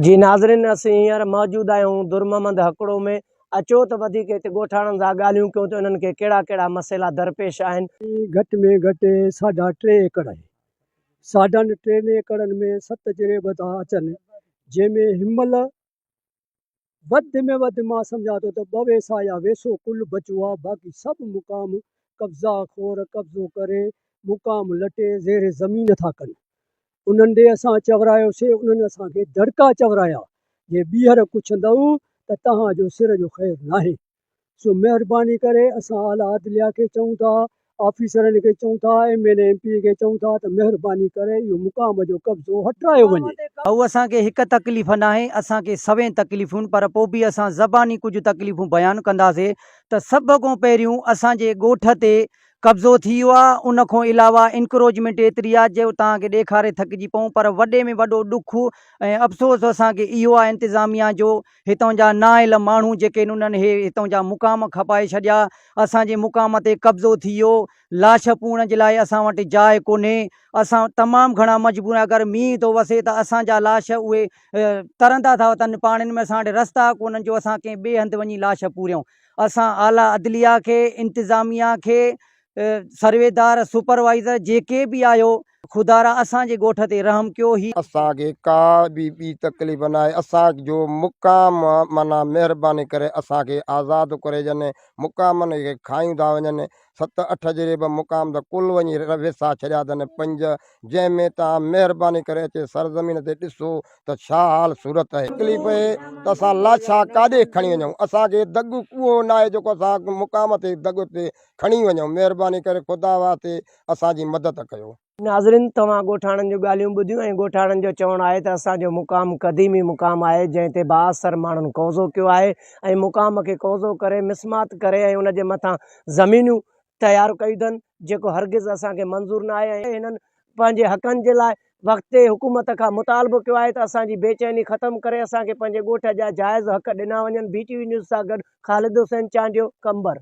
جي ناظرين اسين هينئر موجود آهيون در محمد هڪڙو ۾ اچو ته وڌيڪ هتي ڳوٺاڻن سان ڳالهيون ڪيون ته انهن کي ڪهڙا ڪهڙا مسئلا درپيش آهن. گهٽ ۾ گهٽ ساڍا ٽي ايڪڙ آهي. ساڍن ٽن ايڪڙن ۾ ست جريب ٿا اچن جنهن ۾ هن مهل وڌ ۾ وڌ مان سمجهان ٿو ته ٻه ويسا يا ويسو ڪل بچو آ باقي سڀ مقام قبضا خور قبضو ڪري مقام لٽي زير زمين ٿا ڪن. انهن ڏي اسان چورايوسي انهن اسان کي دڙڪا چورايا جي ٻيهر ڪڇندؤ ته توهان جو سر جو خير ناهي. سو مهرباني ڪري اسان اعليٰ عدليه کي چئون ٿا، آفيسرن کي چئون ٿا، M N A M P A کي چئون ٿا ته مهرباني ڪري اهو مقام جو قبضو هٽرايو وڃي. ڀائو اسان کي هڪ تڪليف ناهي اسان کي سوين تڪليفون پر پو به اسان زباني ڪجهه تڪليفون بيان ڪنداسي ته سڀ کان پهريون اسان جي ڳوٺ تي قبضو ٿي ويو آ ان کان علاوه انڪروچمينٽ ايتري آ جو توهان کي ڏيکاري ٿڪجي پئون پر وڏي ۾ وڏو ڏک ۽ افسوس اسان کي اهو آ انتظاميا جو هتان جا نااهل ماڻهو جيڪي آهن انهن هي هتان جا مقام کپائي ڇڏيا اسان جي مقام تي قبضو ٿي ويو لاش پوڻ جي لاء اسان وٽ جاء ڪونهي اسان تمام گهڻا مجبور آهيون اگر مينهن ٿو وسي ته اسان جا لاش اهي ترندا ٿا وتن پاڻين ۾ اسان وٽ رستا ڪونهن جو اسان ڪنهن ٻئي هنڌ وڃي لاش پوريون اسان اعليٰ عدليه کي، انتظاميه کي، سرويدار، سپروائيزر جيڪي به آهيو خدارا اسان جي ڳوٺ تي رحم ڪيو هي. اسان کي ڪا به ٻي تڪليف ناهي اسان جو مقام معنيٰ مهرباني ڪري اسان کي آزاد ڪري ڏين مقامن کي کايون ٿا وڃن ست اٺ جريب مقام ته ڪل وڃي وسا ڇڏيا اٿن پنج جنهن ۾ توهان مهرباني ڪري اچي سرزمين تي ڏسو ته ڇا حال صورت اهي. تڪليف اهي ته اسان لاڇا ڪاڏي کڻي وڃون اسان کي دڳ اهو ناهي جيڪو اسان مقام تي دڳ تي کڻي وڃون مهرباني ڪري خدا واسطي اسان جي مدد ڪيو. ناظرين توهان ڳوٺاڻن جون ڳالهيون ٻڌيون ۽ ڳوٺاڻن جو چوڻ آهي ته اسان جو مقام قديمي مقام آهي جنهن تي بااثر ماڻهن قوضو ڪيو آهي ۽ مقام کي قوضو ڪري مسمات ڪري ۽ ان جي مٿان زمينون تيار ڪيون اٿن جيڪو هرگز اسان کي منظور نه آهي ۽ هنن پنهنجي حقن جي لاء وقتي حڪومت کان مطالبو ڪيو آهي ته اسان جي بيچيني ختم ڪري اسان کي پنهنجي ڳوٺ جا جائز حق ڏنا وڃن بي ٽي وي نيوز سان گڏ خالد حسين چانڊيو قمبر.